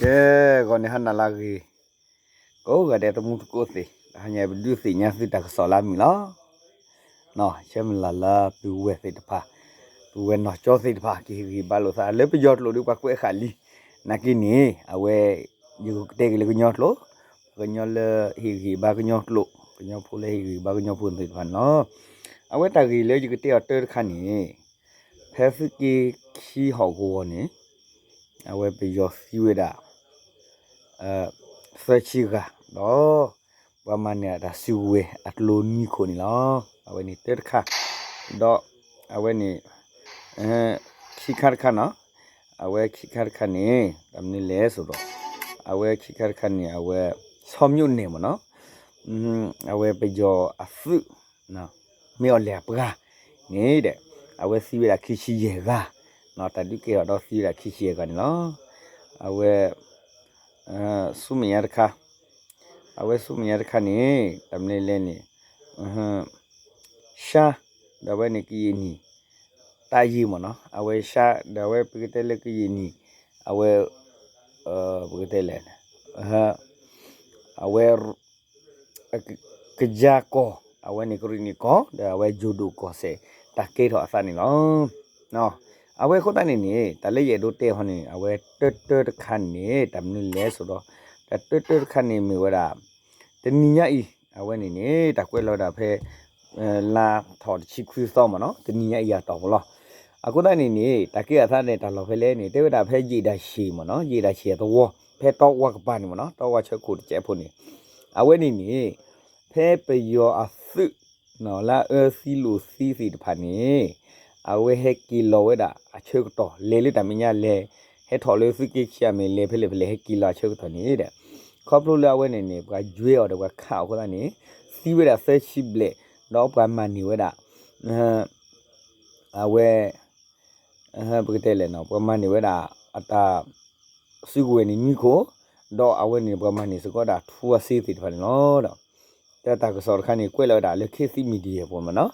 ကဲ, ဂီၤန့ၣ်ဟါနၤလၢအဂ့ၤ, ကိးဂၤဒဲးသမူသကိးသ့ၣ်, တဟါညါပဒုးသ့ၣ်ညါသုတၢ်ကစီၣ်လၢအမုာ်လီၤ. ဆၢမုၢ်လၢ်လၢပုၢ်ဝဲၢ်သ့ၣ်တဖၣ်, ပုၢ်ဝဲၢ်နီၢ်ကၠီသ့ၣ်တဖၣ် ကဟ့ၣ်ဂံၢ်ဘါလိာ်သးလၢပယီၤကျိာ်ဒီးပှၤကွဲးဃာ်လံ, နာ်က့န့ၣ် အဝဲ ယကတဲက့ၤလၢကညီကျိာ်, ကညီလၢဟ့ၣ်ဂံၢ်ဘါကညီကျိာ်, ကညီဖိလၢဟ့ၣ်ဂံၢ်ဘါကညီဖိသ့ၣ်တဖၣ်န့ၣ်လီၤ. အဝဲတၢ်ဂ့ၢ်လၢယကတဲအီၤတၢ်တခါန့ၣ် ဖဲသုးက့ခံဟီၣ်ကဝီၤန့ၣ် အဝဲပယီၤသံဝဲဒၣ် သၢဆံဂၤ, ဒီးပှၤမၤန့ၢ်တၢ်စုကဝဲၤအကျိနွံခိၣ်န့ၣ်လီၤ. အဝဲန့ၣ်တၢ်တခါ, ဒီးအဝဲန့ၣ် ခံခါတခါနီၤ, အဝဲခံခါတခါန့ၣ် တၢ်မနုၤလဲၣ်ဆိဒီး အဝဲခံခါတခါန့ၣ် အဝဲ ဆီမျိုးနယ်မ့ၢ်နီၤ, အဝဲပယီၤအသုး မ့ၢ်အီၤလဲၤအပှၤန့ၣ်ဒီး အဝဲသံဝဲဒၣ်ခံဆံယဲၢ်ဂၤ, တၢ်ဒုးကဲထီၣ်ဒီးသံဝဲဒၣ်ခံဆံယဲၢ်ဂၤန့ၣ်လီၤ. အဝဲ ဆူမဲာ်ညါတခါ, အဝဲဆူမဲာ်ညါတခါန့ၣ် တၢ်မနုၤလဲၣ်န့ၣ် ရှါ, ဒီးအဝဲန့ၣ်ကယံာ်နံၣ် တၢ်ယံာ်မ့ၢ်နီၤ, အဝဲရှါ ဒီးအဝဲပကတဲလၢကယံာ်နံၣ် အဝဲ ပကတဲလဲၣ် အဝဲ ကယၤကီၢ် အဝဲန့ၣ်ကရံၣ်နံၣ်ကီၢ် ဒီးအဝဲယိၤဒိၣ်ကီၢ်စဲၣ် တၢ်ကဲထီၣ်အသးန့ၣ်လီၤ. အဝဲအဃိသတးန့ၣ်န့ၣ် တၢ်လၢယအဲၣ်ဒိးတဲဟီန့ၣ် အဝဲတၢတၢတခါန့ၣ် တၢ်မနုၤလဲၣ်ဆိဒီး တၢတၢတခါန့ၣ်မ့ၢ်ဝဲဒၣ် တနံၤညါအံၤ အဝဲန့ၣ်န့ၣ် တၢ်ကွဲးလီၤဝဲဒၣ်ဖဲ လါထီၣ်တဆံခွံသီမ့ၢ်နီၤ တနံၤညါအံၤအတီၢ်ပူၤလီၤ. အဃိသတးန့ၣ်န့ၣ် တၢ်ကဲအသးန့ၣ် တၢ်လီၢ်ဖဲလဲၣ်န့ၣ် တဲဝဲဒၣ်ဖဲယ့ၣ်ဒၣ်ဆံးမ့ၢ်နီၤ ယ့ၣ်ဒၣ်ဆံးအသဝီ ဖဲတီဝါကပၤန့ၣ်မ့ၢ်နီၤ တီဝါဆၢခိၣ်တစဲးဖိန့ၣ် အဝဲန့ၣ်န့ၣ် ဖဲပယီၤအသုး လၢအအၢသံလိာ်သံသ့ၣ်တဖၣ်န့ၣ် အဝဲဟဲက့ၤလီၤဝဲဒၣ်အဆၢကတီၢ် လဲၤလၢတၢ်မဲာ်ညါလဲၤ ဟဲထီၣ်လၢသုးက့ခံအမဲာ် လဲၤဖဲလဲၣ်ဖဲလဲၣ် ဟဲက့ၤလီၤအဆၢကတီၢ်န့ၣ်ဒီး ခီဖျိလၢအဝဲန့ၣ်န့ၣ် ပှၤယွဲအီၤဒီးပှၤခးအီၤအဃိသတးန့ၣ် သံဝဲဒၣ်သၢဆံဘျဲၣ် ဒီးပှၤမၤန့ၢ်ဝဲဒၣ် အဝဲ ပကတဲလဲၣ်နီၤ ပှၤမၤန့ၢ်ဝဲဒၣ်အတၢ် စုကဝဲၤန့ၣ်နွံခိၣ်, ဒီးအဝဲန့ၣ်ပှၤမၤန့ၢ်စ့ၢ်ကီးဒၣ်ထူဝါစ့သ့ၣ်တဖၣ်န့ၣ်လီၤ. ဒီးတၢ်ကစီၣ်တခါန့ၣ် ကွဲးလီၤဝဲဒၣ်လၢ ခေတ်သစ် Media ပူၤမ့ၢ်နီၤ,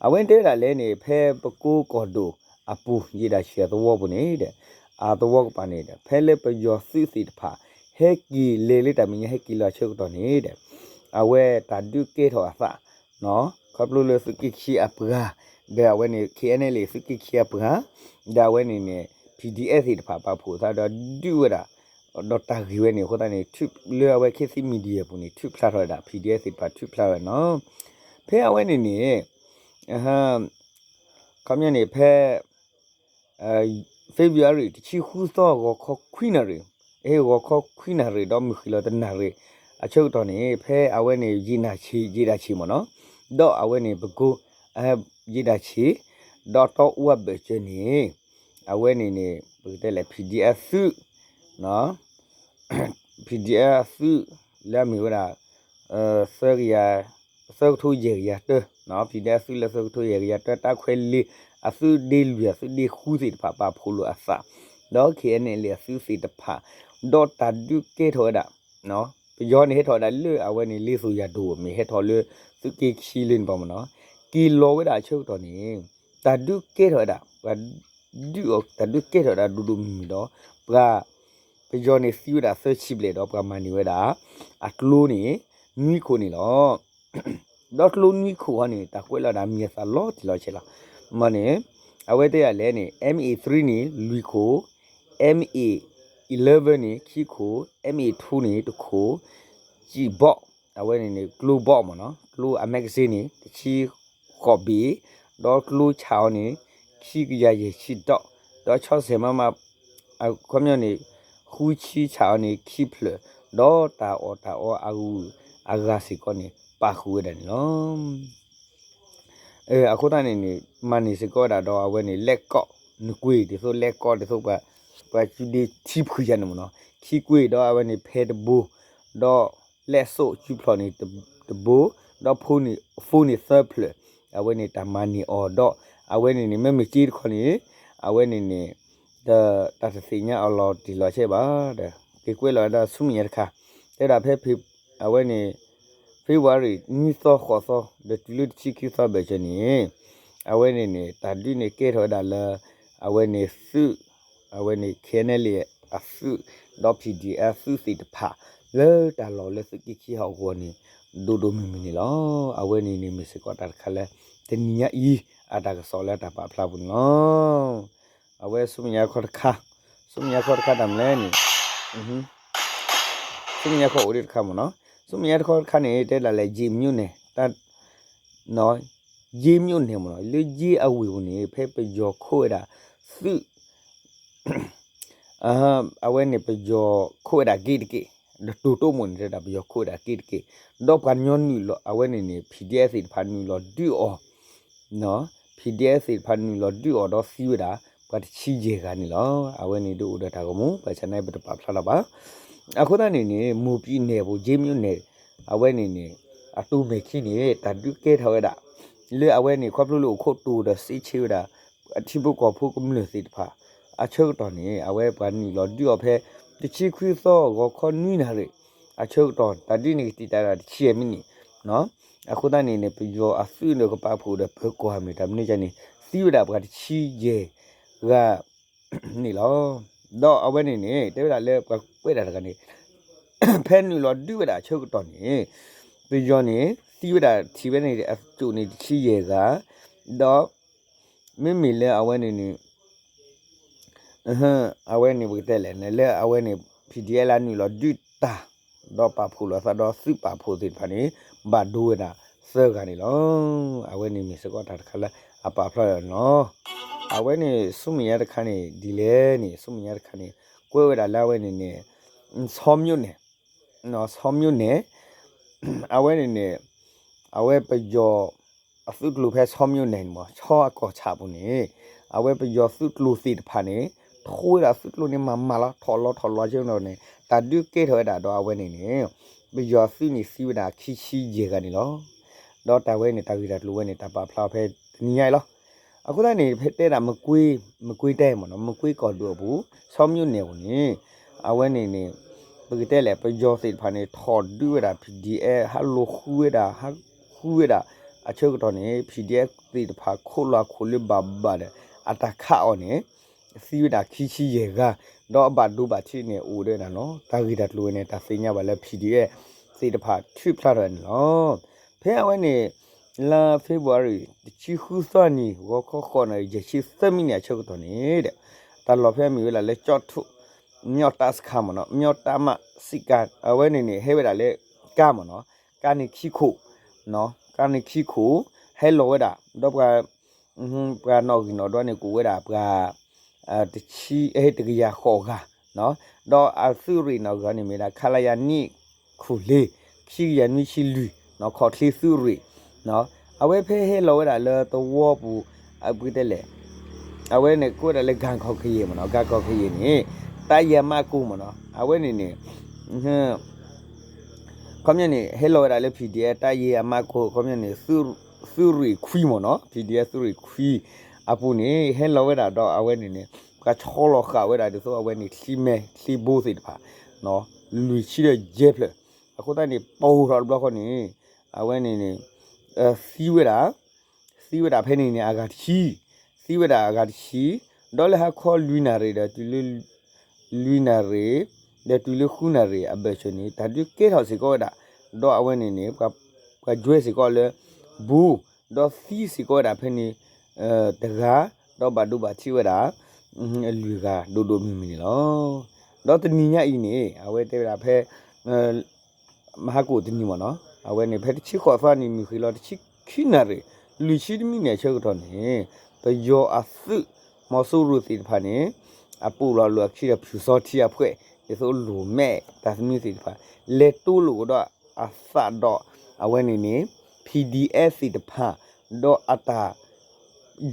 အဝဲတဲဝဲဒၣ်လဲၣ်န့ၣ် ဖဲပကိကီၢ်ဒိၣ်အပူၤ ယ့ၣ်ဒၣ်ဆံးအသဝီပူၤန့ၣ်ဒီး အသဝီကပၤန့ၣ်ဒီး ဖဲလၢပယီၤသုးသ့ၣ်တဖၣ် ဟဲက့ၤလဲၤလၢတၢ်မဲာ်ညါ ဟဲက့ၤလီၤအဆၢကတီၢ်န့ၣ်ဒီး အဝဲတၢ်ဒုးကဲထီၣ်အသး ခီဖျိလၢသုးက့ခံအပှၤ ဒီးအဝဲန့ၣ် ခ့ၣ်အဲၣ်အဲၣ်လ့ၣ် သုးက့ခံအပှၤ ဒီးအဝဲန့ၣ်န့ၣ် PDF သ့ၣ်တဖၣ်ပာ်ဖှိၣ်သးဒီးဒုးဝဲဒၣ် ဒီးတၢ်ဂ့ၢ်ဝဲန့ၣ်အဃိသတးန့ၣ် လၢအဝဲ ခေတ်သစ် Media ပူၤန့ၣ် ထုးဖျါထီၣ်ဝဲဒၣ် PDF သ့ၣ်တဖၣ်ထုးဖျါဝဲနီၤ, ဖဲအဝဲန့ၣ်န့ၣ် ခီပညီန့ၣ် ဖဲ February တဆံဃုသီ ဂီၤခီခွံနၣ်ရံၣ်, ဂီၤခီခွံနၣ်ရံၣ် ဒီးမုၢ်ဃ့ၢ်လီၤတနၣ်ရံၣ် အဆၢကတီၢ်န့ၣ် ဖဲအဝဲန့ၣ် ယ့ၣ်ဒၣ်ဆံး ယ့ၣ်ဒၣ်ဆံးမ့ၢ်နီၤ, ဒီးအဝဲန့ၣ် ပကိ ယ့ၣ်ဒၣ်ဆံး ဒီးတီအူအဘၢၣ်စၢၤန့ၣ် အဝဲန့ၣ်န့ၣ် ပကတဲလဲၣ် PDF သုး PDF သုး လၢအမ့ၢ်ဝဲဒၣ် သၢကယၤ သၢကထိယဲၢ်ကယၤတၢ PDF သုးလၢသၢကထိယဲၢ်ကယၤတၢ တၢ်ခွဲးလ့ အသုးဒ့လွံၢ် အသုးဒ့ဃုသ့ၣ်တဖၣ်ပာ်ဖှိၣ်လိာ်အသး ဒီး ခ့ၣ်အဲၣ်အဲၣ်လ့ၣ် အသုးသ့ၣ်တဖၣ် ဒီးတၢ်ဒုးကဲထီၣ်ဝဲဒၣ် ပယီၤန့ၣ်ဟဲထီၣ်ဝဲဒၣ်လၢအဝဲန့ၣ် လ့သိၣ်ယၤဒိၣ် မ့ၢ်ဟဲထီၣ်လၢသုးက့ခံလၢန့ၣ်ဘၣ်မ့ၢ်နီၤ, က့ၤလီၤဝဲဒၣ်အဆၢကတီၢ်န့ၣ် တၢ်ဒုးကဲထီၣ်ဝဲဒၣ် ပှၤဒုးအီၤ တၢ်ဒုးကဲထီၣ်ဝဲဒၣ်ဒိၣ်ဒိၣ်မုၢ်မုၢ်ဒီး ပှၤ ပယီၤန့ၣ်သံဝဲဒၣ်သၢဆံဘျဲၣ်ဒီး ပှၤမၤန့ၢ်ဝဲဒၣ် အကျိန့ၣ် နွံခိၣ်န့ၣ်လီၤ. ဒီးကျိနွံခိၣ်ဟီန့ၣ် တၢ်ကွဲးလီၤဒၣ်မံၤအသးလီၤတံၢ်လီၤဆဲးလီၤ. မ့ၢ်န့ၣ် အဝဲတဲဒၣ်လဲၣ်န့ၣ် MA three န့ၣ် လွံၢ်ခိၣ်, MA eleven န့ၣ် ခံခိၣ်, MA two န့ၣ် တခိၣ်, စံၣ်ဘီၣ် အဝဲန့ၣ်န့ၣ် ကျိဘီၣ်မ့ၢ်နီၤ, ကျိအ magazine န့ၣ် တဆံဃိးဘ့ၣ်, ဒီးကျိဆၣ်အီၤန့ၣ် ခံကယၤယဲၢ်ဆံဒီး, ဒီးဆီစဲၣ်မးမး အခီပညီန့ၣ် ဃုဆံဆၣ်အီၤန့ၣ် ခံဖျၢၣ်, ဒီးတၢ်အီၣ်တၢ်အီအဂုၤအဂၤစ့ၢ်ကီးန့ၣ် ပာ်ဃုာ်ဝဲဒၣ်န့ၣ်လီၤ. အဃိသတးန့ၣ်န့ၣ် မၤန့ၢ်စ့ၢ်ကီးဝဲဒၣ်ဒီးအဝဲန့ၣ် လဲၣ်ကီၢ်နကွ့ၢ် ဒ်သိးလဲၣ်ကီၢ် ဒ်သိးပှၤ ပှၤစုဒ့ထံဖှံယၤန့ၣ်မ့ၢ်နီၤ, ခံကွ့ၢ်ဒီးအဝဲန့ၣ် ဖဲတဘိ, ဒီးလဲၣ်စိၣ်စုဖျိးန့ၣ်တဘိ, ဒီးဖိန့ၣ် ဖိန့ၣ်သၢဖျၢၣ်, အဝဲန့ၣ်တၢ်မၤန့ၢ်အီၤဒီး အဝဲန့ၣ်န့ၣ် မ့မ့ၢ်စ့တခီန့ၣ် အဝဲန့ၣ်န့ၣ် တၢ်တသ့ၣ်ညါအီၤလီၤတံၢ်လီၤဆဲးဘၣ်ဒီး က့ၤကွဲးလီၤဝဲဒၣ်ဆူမဲာ်ညါတခါ, တဲဒၣ်ဖဲ အဝဲန့ၣ် February နွံသီဃိးသီ ဒီးတုၤလၢတဆံခံသီဘၢၣ်စၢၤန့ၣ် အဝဲန့ၣ်န့ၣ် တၢ်ဒုးန့ၣ်ကဲထီၣ်ဝဲဒၣ်လၢ အဝဲန့ၣ်သုး အဝဲန့ၣ် ခ့ၣ်အဲၣ်အဲၣ်လ့ၣ် အသုး ဒီး P D F သုးသ့ၣ်တဖၣ် လၢတၢ်လီၢ်လၢသုးက့ခံဟီၣ်ကဝီၤန့ၣ် ဒိၣ်ဒိၣ်မုၢ်မုၢ်န့ၣ်လီၤ. အဝဲန့ၣ်န့ၣ်မ့ၢ်စ့ၢ်ကီးတၢ်တခါလၢ တနံၤညါအံၤ အတၢ်ကစီၣ်လၢတၢ်ပာ်ဖျါပူၤန့ၣ်လီၤ. အဝဲဆူမဲာ်ညါခီတခါ, ဆူမဲာ်ညါခီတခါတၢ်မနုၤလဲၣ်န့ၣ် ဆူမဲာ်ညါခီအိၣ်ဒံးတခါမ့ၢ်နီၤ, ဆူမဲာ်ညါတခီတခါန့ၣ် တဲဒၣ်လဲာ် ယ့ၤမၠိန့ၣ် တၢ် ယ့ၤမၠိန့ၣ်မ့ၢ်နီၤ, လၢယ့ၤအဝ့ၢ်ပူၤန့ၣ် ဖဲပယီၤခိးဝဲဒၣ် သုး အဝဲန့ၣ်ပယီၤခိးဝဲဒၣ်က့တက့ၢ်, ဒီးတိၢ်တိၢ်မိၣ်န့ၣ်တဲဒၣ် ပယီၤခိးဝဲဒၣ်က့တက့ၢ်, ဒီးပှၤကညီနုာ်လီၤ အဝဲန့ၣ်န့ၣ် P D F သ့ၣ်တဖၣ်နုာ်လီၤဒုးအီၤ P D F သ့ၣ်တဖၣ်နုာ်လီၤဒုးအီၤဒီးသံဝဲဒၣ် ပှၤတဆံယဲၢ်ဂၤန့ၣ်လီၤ. အဝဲန့ၣ်ဒုးအိၣ်ဒီးတၢ်ဂီၤမူ ဘၣ်ဆၣ်သနာ်က့ပတပာ်ဖျါလီၤဘၣ်. အဃိသတးန့ၣ်န့ၣ် မိၢ်ပံၤနဲၣ်ပူၤ ယ့ၤမၠိနဲၣ် အဝဲန့ၣ်န့ၣ် အတိၢ်မဲာ်ခံန့ၣ် တၢ်ဒုးကဲထီၣ်ဝဲဒၣ် လၢအဝဲန့ၣ် ခီဖျိလၢအိၣ်ခိးတိၢ်ဒီးစံးဆၢဝဲဒၣ် အထံဖိကီၢ်ဖိကမျၢၢ်သ့ၣ်တဖၣ် အဆၢကတီၢ်န့ၣ် အဝဲပှၤနုာ်လီၤဒုးအီၤဖဲ တဆံခွံသီ ဂီၤခီနွံနၣ်ရံၣ် အဆၢကတီၢ် တၢ်ဒုးန့ၣ်ကတံာ်တာ်ဒၣ်တဆံယဲၢ်မံးနံး အဃိသတးန့ၣ်န့ၣ် ပယီၤအသုးန့ၣ်ကပာ်ဖှိၣ်ဒီးပၢၤကီၢ်မ့ၢ်တၢ်မနုၤကန့ၣ် သံဝဲဒၣ်ပှၤတဆံယဲၢ်ဂၤန့ၣ်လီၤ. ဒီးအဝဲန့ၣ်န့ၣ် တဲဝဲဒၣ်လၢပှၤကွဲးဒၣ်တဂၤန့ၣ် ဖဲနုာ်လီၤဒုးဝဲဒၣ်အဆၢကတီၢ်န့ၣ် ပယီၤန့ၣ် သံဝဲဒၣ်ထံၣ်ဝဲန့ၣ် အစိၣ်န့ၣ်တဆံယဲၢ်ဂၤ ဒီး မ့မ့ၢ်လၢအဝဲန့ၣ်န့ၣ် အဝဲန့ၣ်ပကတဲလဲၣ်န့ၣ် လၢအဝဲန့ၣ် P D F လၢနုာ်လီၤဒုးတၢ် ဒီးပာ်ဖှိၣ်လိာ်သးဒီးသုးပာ်ဖှိၣ်သ့ၣ်တဖၣ်န့ၣ် ဘၣ်ဒိဝဲဒၣ်သၢဂၤန့ၣ်လီၤ. အဝဲန့ၣ်မ့ၢ်စ့ၢ်ကီးတၢ်တခါလၢအပာ်ဖျါလီၤန့ၣ်လီၤ. အဝဲန့ၣ်ဆူမဲာ်ညါတခါန့ၣ် ဒ်လဲၣ်န့ၣ် ဆူမဲာ်ညါတခါန့ၣ် ကွဲးဝဲဒၣ်လၢအဝဲန့ၣ်န့ၣ် ဆီမၠိန့ၣ် ဆီမၠိန့ၣ် အဝဲန့ၣ်န့ၣ် အဝဲပယီၤ အသုးကျိၤဖဲဆီမၠိန့ၣ်မ့ၢ် ဆီအကီၢ်ဆၣ်ပူၤန့ၣ် အဝဲပယီၤသုးကျိၤသ့ၣ်တဖၣ်န့ၣ် ထိဝဲဒၣ်သုးကျိၤန့ၣ်မၤမၤလီၤ ထီၣ်လီၤထီၣ်လီၤကဲန့ၣ်န့ၣ် တၢ်ဒုးကဲထီၣ်ဝဲဒၣ်ဒီးအဝဲန့ၣ်န့ၣ် ပယီၤသုးန့ၣ်သံဝဲဒၣ်ခံဆံယဲၢ်ဂၤန့ၣ်လီၤ. ဒီးတၢ်ဝဲန့ၣ် တၢ်ဂ့ၢ်တၢ်ကျိၤဝဲန့ၣ် တၢ်ပာ်ဖျါဖဲတနံၤညါအံၤလီၤ. အဃိသတးန့ၣ် ဖဲတဲဒၣ် မကွ့တဲမ့ၢ်နီၤ မကွ့ကီၢ်ဒိၣ်အပူၤ ဆီမၠိန့ၣ်အပူၤန့ၣ် အဝဲန့ၣ်န့ၣ် ပကတဲလဲၣ် ပယီၤသ့ၣ်တဖၣ်န့ၣ် ထီၣ်ဒုးဝဲဒၣ် P D F ဟးလိာ်ဃုဝဲဒၣ် ဟးဃုဝဲဒၣ် အဆၢကတီၢ်န့ၣ် P D F သ့ၣ်တဖၣ်ခိးလီၤအခိၣ်လၢဘၣ်ဘၣ်ဒီး အတၢ်ခးအီၤန့ၣ် သံဝဲဒၣ်ခံဆံယဲၢ်ဂၤ ဒီးအဘၣ်ဒိဘၣ်ထံးန့ၣ်အိၣ်ဝဲဒၣ်လီၤ. တၢ်ဂ့ၢ်တၢ်ကျိၤဝဲန့ၣ် တၢ်သ့ၣ်ညါဘၣ်လၢ P D F သ့ၣ်တဖၣ်ထုးဖျါထီၣ်ဝဲန့ၣ်လီၤ. ဖဲအဝဲန့ၣ် လါ February တဆံဃုသီနံၤ ဂီၤခီဃိးနၣ်ရံၣ် ယဲၢ်ဆံသၢမံးနံးအဆၢကတီၢ်န့ၣ်ဒီး တၢ်လီၢ်ဖဲမ့ၢ်ဝဲဒၣ်လၢကၠီထူ မၠီတၢ်စခါမ့ၢ်နီၤ မၠီတၢ်မးစံးကါ အဝဲန့ၣ်န့ၣ် ဟဲဝဲဒၣ်လၢကါမ့ၢ်နီၤ ကါန့ၣ်ခံခိၣ် ကါန့ၣ်ခံခိၣ် ဟဲလီၤဝဲဒၣ် ဒီးပှၤ ပှၤနီၣ်ဂံၢ်နီၣ်ဒွးန့ၣ် ကအိၣ်ဝဲဒၣ်ပှၤ တဆံ တကယၤဃိးဂၤ ဒီးအသုးရ့ၣ်နီၣ်ဂံၢ်န့ၣ်မ့ၢ်ဒၣ် ခလရ နွံ ခူၣ်လ့ ခံကယၤနွံဆံလွံၢ် ခီၣ်ချ့သုးရ့ၣ် အဝဲဖဲဟဲလီၤဝဲဒၣ်လၢသဝီပူၤ အပူၤတဲလဲၣ် အဝဲန့ၣ်ကိးဝဲဒၣ်လၢ ကၣ်ကီၢ်ခယဲၢ်မ့ၢ်နီၤ ကၣ်ကီၢ်ခယဲၢ်န့ၣ် တၢ်ယဲၢ်မးကိၢ်မ့ၢ်နီၤ အဝဲန့ၣ်န့ၣ် ခီပညီန့ၣ် ဟဲလီၤဝဲဒၣ်လၢ P D F တၢ်ယဲၢ်အမးကိၢ် ခီပညီန့ၣ် သုးရ့ၣ်ခွံမ့ၢ်နီၤ P D F သုးရ့ၣ်ခွံ အပူၤန့ၣ် ဟဲလီၤဝဲဒၣ်ဒီးအဝဲန့ၣ်န့ၣ် ပှၤဆီလီၤဃာ်ဝဲဒၣ်ဒ်သိးအဝဲန့ၣ် ချံမဲာ်ချံဘိသ့ၣ်တဖၣ် လွံၢ်ဆံဒီးယဲၢ်ဖျၢၣ် အဃိသတးန့ၣ် ပိာ်ထီၣ်တဘျီဃီန့ၣ် အဝဲန့ၣ်န့ၣ် သံဝဲဒၣ် သံဝဲဒၣ်ဖဲန့ၣ်န့ၣ် အဂၤတဆံ သံဝဲဒၣ်အဂၤတဆံ ဒီးလၢဟါခီလွံၢ်နၣ်ရံၣ်ဒီးတုၤလၢ လွံၢ်နၣ်ရံၣ် ဒီးတုၤလၢဃုနၣ်ရံၣ်အဘၢၣ်စၢၤန့ၣ် တၢ်ဒုးကဲထီၣ်စ့ၢ်ကီးဝဲဒၣ် ဒီးအဝဲန့ၣ်န့ၣ် ပှၤကွဲးစ့ၢ်ကီးလၢ ဘူး ဒီးသံစ့ၢ်ကီးဝဲဒၣ်ဖဲန့ၣ် တဂၤ ဒီးဘၣ်ဒိဘၣ်ထံးဝဲဒၣ် လွံၢ်ဂၤဒိၣ်ဒိၣ်မုၢ်မုၢ်န့ၣ်လီၤ. ဒီးတနံၤညါအံၤန့ၣ် အဝဲတဲဝဲဒၣ်ဖဲ မဟါကိၣ်တနံၤမ့ၢ်နီၤ အဝဲန့ၣ် ဖဲတဆံဃိးသီနံၤ မုၢ်ဃ့ၢ်လီၤတဆံခံနၣ်ရံၣ် လွံၢ်ဆံတမံးနံးအဆၢကတီၢ်န့ၣ် ပယီၤအသုး မီၤစိရိၤသ့ၣ်တဖၣ်န့ၣ် အပူးလီၤလိာ်အခံဒီး ဖုၣ်စီထံအဖှဲး ဒ်သိးလိၣ်မဲာ်တၢ်သနူသ့ၣ်တဖၣ် လဲၤတိလိာ်ကဒီးအသးဒီး အဝဲန့ၣ်န့ၣ် P D F သ့ၣ်တဖၣ် ဒီးအတၢ်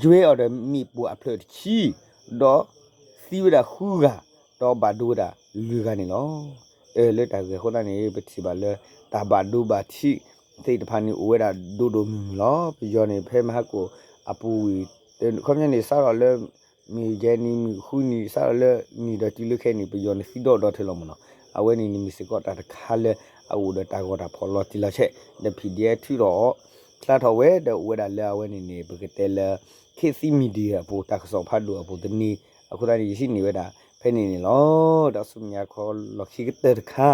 ကွဲးအီၤဒီးမ့ၣ်ပိၢ်အဖျၢၣ်တဆံ ဒီးသံဝဲဒၣ်ဃုဂၤ ဒီးဘၣ်ဒိဝဲဒၣ်လွံၢ်ဂၤန့ၣ်လီၤ. လၢတၢ်ဂ့ၢ်အဃိသတးန့ၣ် ပထံၣ်ဘၣ်လၢတၢ်ဘၣ်ဒိဘၣ်ထံးသ့ၣ်တဖၣ်န့ၣ် အိၣ်ဝဲဒၣ်ဒိၣ်ဒိၣ်မုၢ်မုၢ်လီၤ. ပယီၤန့ၣ် ဖဲမဟါကိၣ်အပူၤဝံၤ ခီပညီန့ၣ် စးထီၣ်လၢ မုၢ်ယဲၢ်နံၤ မုၢ်ဃုနံၤ စးထီၣ်လၢနံၤဒီးတုၤလၢခဲအံၤန့ၣ် ပယီၤန့ၣ်သံဒီဒီထဲလီၤမ့ၢ်နီၤ. အဝဲန့ၣ်န့ၣ်မ့ၢ်စ့ၢ်ကီးတၢ်တခါလၢအအိၣ်ဒီးတၢ်ဂီၤတၢ်ဖီၣ်လီၤတံၢ်လီၤဆဲး ဒီး P D F ထုးထီၣ် ချါထီၣ်ဝဲဒီးအိၣ်ဝဲဒၣ်လၢအဝဲန့ၣ်န့ၣ် ပကတဲလၢ ခေတ်သစ် Media အပူၤ တၢ်ကစီၣ်ဖးဒိၣ်အပူၤတနံၤ အဃိသတးန့ၣ် ယဟံးန့ၢ်ဝဲဒၣ် ဖဲန့ၣ်န့ၣ်လီၤ. ဒီးဆူမဲာ်ညါခီလီၢ်ခံကတၢၢ်တခါ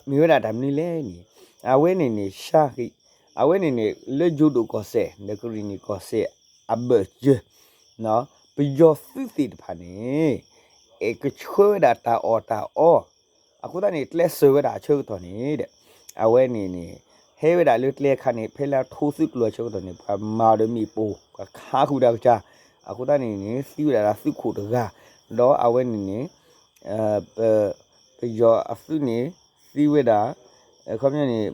မ့ၢ်ဝဲဒၣ်တၢ်မနုၤလဲၣ်န့ၣ်, အဝဲန့ၣ်န့ၣ် ရှါဃံ, အဝဲန့ၣ်န့ၣ် လၢယိၤဒိၣ်ကီၢ်စဲၣ် ဒီးကရံၣ်နံၣ်ကီၢ်စဲၣ် အဘၢၣ်စၢၤ ပယီၤသုးသ့ၣ်တဖၣ်န့ၣ် ကဆှၢဝဲဒၣ်တၢ်အီၣ်တၢ်အီ, အဃိသတးန့ၣ် ကျဲးစၢးဝဲဒၣ်အဆၢကတီၢ်န့ၣ်ဒီး အဝဲန့ၣ်န့ၣ် ဟဲဝဲဒၣ်လၢကျဲအခါန့ၣ် ဖဲလၢအထိသုးကျိၤအဆၢကတီၢ်န့ၣ် ပှၤမၤအီၤဒီးမ့ၣ်ပိၢ် ပှၤခးဃုာ်တၢ်ကစၢ်, အဃိသတးန့ၣ်န့ၣ် သံဝဲဒၣ်သုးခိၣ်တဂၤ, ဒီးအဝဲန့ၣ်န့ၣ် ပယီၤအသုးန့ၣ် သံဝဲဒၣ် ခီပညီန့ၣ်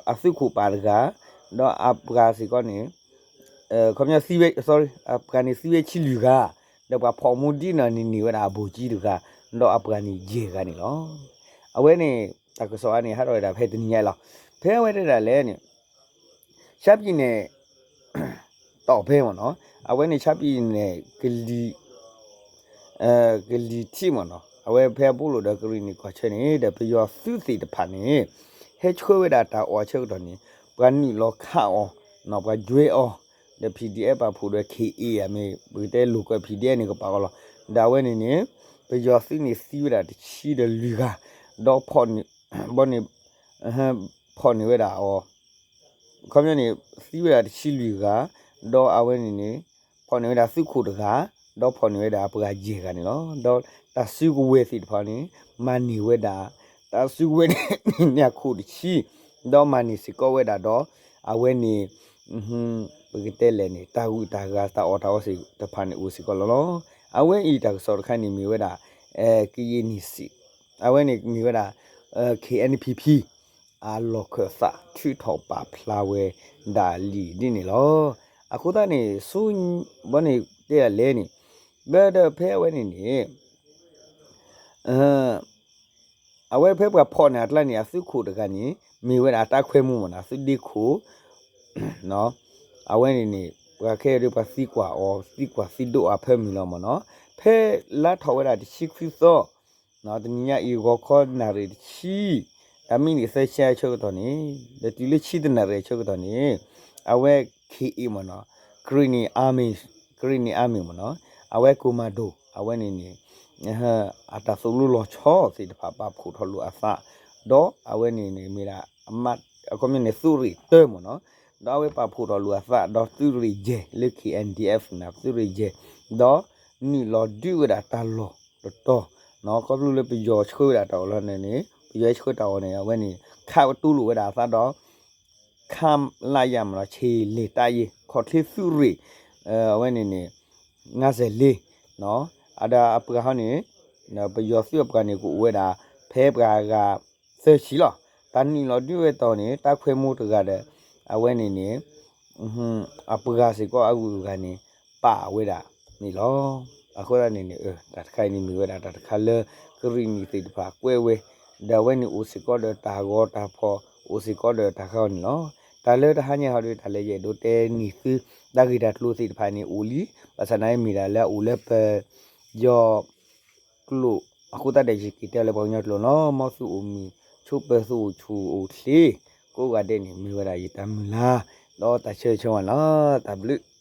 အသုးခိၣ်ပၢ်တဂၤ, ဒီးအပှၤစ့ၢ်ကီးန့ၣ် ခီပညီသံဝဲ sorry အပှၤန့ၣ်သံဝဲဆံလွံၢ်ဂၤ, ဒီးပှၤဖီၣ်မူဒံးနီၢ်န့ၣ်န့ၢ်ဝဲဒၣ်အဘိၣ်ကံတဂၤ, ဒီးအပှၤန့ၣ်ယဲၢ်ဂၤန့ၣ်လီၤ. အဝဲန့ၣ် တၢ်ကစီၣ်အါန့ၣ်ဟးထီၣ်ဝဲဒၣ်ဖဲတနံၤညါလီၤ. ဖဲအဝဲတဲဒၣ်လဲၣ်န့ၣ် ရှမ်းပြည်နယ် တီၢ်ဖဲမ့ၢ်နီၤ, အဝဲန့ၣ် ရှမ်းပြည်နယ် ကလံၤ ကလံၤထံးမ့ၢ်နီၤ, အဝဲဖဲအပူၤလိာ်ဒီးကရံၣ်နံၣ်ကီၢ်ဆၢန့ၣ် ဒီးပယီၤသုးသ့ၣ်တဖၣ်န့ၣ် ဟဲဆှၢဝဲဒၣ်တၢ်အီၣ်အဆၢကတီၢ်န့ၣ် ပှၤနုာ်လီၤခးအီၤ, ပှၤ join အီၤ, ဒီး PDF ပာ်ဖှိၣ်ဒီး K A အမ့ၢ် ပကတဲလိာ်ကွဲ PDF န့ၣ်ကပာ်အီၤလီၤ. ဒီးအဝဲန့ၣ်န့ၣ် ပယီၤသုးန့ၣ်သံဝဲဒၣ်တဆံဒီးလွံၢ်ဂၤ, ဒီးဖီၣ်န့ၢ် ဘီန့ၣ် ဖီၣ်န့ၢ်ဝဲဒၣ်အီၤ ခီပညီန့ၣ် သံဝဲဒၣ်တဆံလွံၢ်ဂၤ, ဒီးအဝဲန့ၣ်န့ၣ် ဖီၣ်န့ၢ်ဝဲဒၣ်သုးခိၣ်တဂၤ, ဒီးဖီၣ်န့ၢ်ဝဲဒၣ်အပှၤယဲၢ်ဂၤန့ၣ်လီၤ. ဒီးတၢ်စုကဝဲၤသ့ၣ်တဖၣ်န့ၣ် မၤန့ၢ်ဝဲဒၣ် တၢ်စုကဝဲၤန့ၣ် န့ၢ်အခိၣ်တဆံ, ဒီးမၤန့ၢ်စ့ၢ်ကီးဝဲဒၣ်ဒီး အဝဲန့ၣ် ပကတဲလဲၣ်န့ၣ် တၢ်ဂုၤတၢ်ဂၤတၢ်အီၣ်တၢ်အီသ့ၣ်တဖၣ်န့ၣ်အိၣ်စ့ၢ်ကီးလီၤလီၤ. အဝဲအံၤတၢ်ကစီၣ်တခါန့ၣ်မ့ၢ်ဝဲဒၣ် ကယံၣ်နံၣ်စံး အဝဲန့ၣ်မ့ၢ်ဝဲဒၣ် K N P P အလီၢ်ခၢၣ်သးထုးထီၣ်ပာ်ဖျါဝဲဒၣ်လံာ်ဒ်န့ၣ်လီၤ. အဃိသတးန့ၣ် ဆူ ဘီန့ၣ်တဲဒၣ်လဲၣ်န့ၣ် ဘၣ်ဒီးဖဲအဝဲန့ၣ်န့ၣ် အဝဲဖဲပှၤဖီၣ်န့ၢ်အကျါန့ၣ် အသုးခိၣ်တဂၤန့ၣ် မ့ၢ်ဝဲဒၣ်တၢ်ခွဲမူမ့ၢ်နီၤ သုးဒ့ခိၣ် အဝဲန့ၣ်န့ၣ် ပှၤခဲအံၤဒီးပှၤသံကွၢ်အီၤ သံကွၢ်သံဒိးအဖၢမုၢ်လီၤမ့ၢ်နီၤ. ဖဲလါထီၣ်ဝဲဒၣ်တဆံခွံသီ တနံၤညါအံၤ ဂီၤခီနၣ်ရံၣ်တဆံ တၢ်မံးနံးသၢဆံအဆၢကတီၢ်န့ၣ် ဒီးတုၤလၢဆံတနၣ်ရံၣ်အဆၢကတီၢ်န့ၣ် အဝဲ K A မ့ၢ်နီၤ Karenni Army မ့ၢ်နီၤ အဝဲ commando အဝဲန့ၣ်န့ၣ် အတၢ်သိၣ်လိလီၤဆီသ့ၣ်တဖၣ်ပာ်ဖှိၣ်ထီၣ်လိာ်အသး ဒီးအဝဲန့ၣ်န့ၣ်မ့ၢ်ဒၣ် အခီပညီန့ၣ် သုးရ့ၣ်တၢမ့ၢ်နီၤ ဒီးအဝဲပာ်ဖှိၣ်ထီၣ်လိာ်အသး ဒီးသုးရ့ၣ်ယဲၢ်လၢ K N D F န့ၣ် သုးရ့ၣ်ယဲၢ် ဒီးနုာ်လီၤဒုးဝဲဒၣ်တၢ်လီၢ်တတီၤ ခီဖျိလၢပယီၤဆှၢဝဲဒၣ်တၢ်အီၣ်လီၤန့ၣ်န့ၣ် ပယီၤဆှၢတၢ်အီၣ်န့ၣ် အဝဲန့ၣ် ခးတူၢ်လိာ်ဝဲဒၣ်အသးဒီး ခမရ မ့ၢ်နီၤ ခြေလျင်တပ်ရင်း ခီၣ်ချ့သုးရ့ၣ် အဝဲန့ၣ်န့ၣ် ငါးဆယ့်လေး အဒီးအပှၤဟီန့ၣ် ပယီၤသုးအပှၤန့ၣ် ကအိၣ်ဝဲဒၣ် ဖဲပှၤဂၤသၢဆံလီၤ. တၢ်နုာ်လီၤဒုးဝဲတီၤန့ၣ် တၢ်ခွဲမူတဂၤဒီး အဝဲန့ၣ်န့ၣ် အပှၤစ့ၢ်ကီးအဂုၤအဂၤန့ၣ် ပာ်ဝဲဒၣ်န့ၣ်လီၤ. အဃိသတးန့ၣ်န့ၣ် တၢ်တခါအံၤန့ၣ်မ့ၢ်ဝဲဒၣ်တၢ်တခါလၢ ကရံၣ်နံၣ်သ့ၣ်တဖၣ်ကွဲးဝဲ ဒီးအဝဲန့ၣ်အိၣ်စ့ၢ်ကီးဒီးတၢ်ဂီၤတၢ်ဖီၣ် အိၣ်စ့ၢ်ကီးဒီးတၢ်ဃါအီၤန့ၣ်လီၤ. တၢ်လၢတဟါညါဟီဒီး တၢ်လၢယအဲၣ်ဒိးတဲန့ၢ်သု တၢ်ဂ့ၢ်တၢ်ကျိၤသ့ၣ်တဖၣ်န့ၣ်အိၣ်လံ ဘၣ်ဆၣ်သနာ်က့မ့ၢ်ဒၣ်လၢအအိၣ်လၢပ ယီၤကျိာ် အဃိသတးဒီးယက့ၤတဲလၢပှၤကညီကျိာ်လီၤ. မ်သုအိၣ်မုာ်ဆိးပၢၤ သုအိၣ်ဆူၣ်အိၣ်ချ့ ကိးဂၤဒဲးန့ၣ် မ့ၢ်ဝဲဒၣ်ယတၢ်မုၢ်လၢ် ဒီးတၢ်ဆၢဂ့ၤဆၢဝါန့ၣ်လီၤ. တၢ်ဘျုး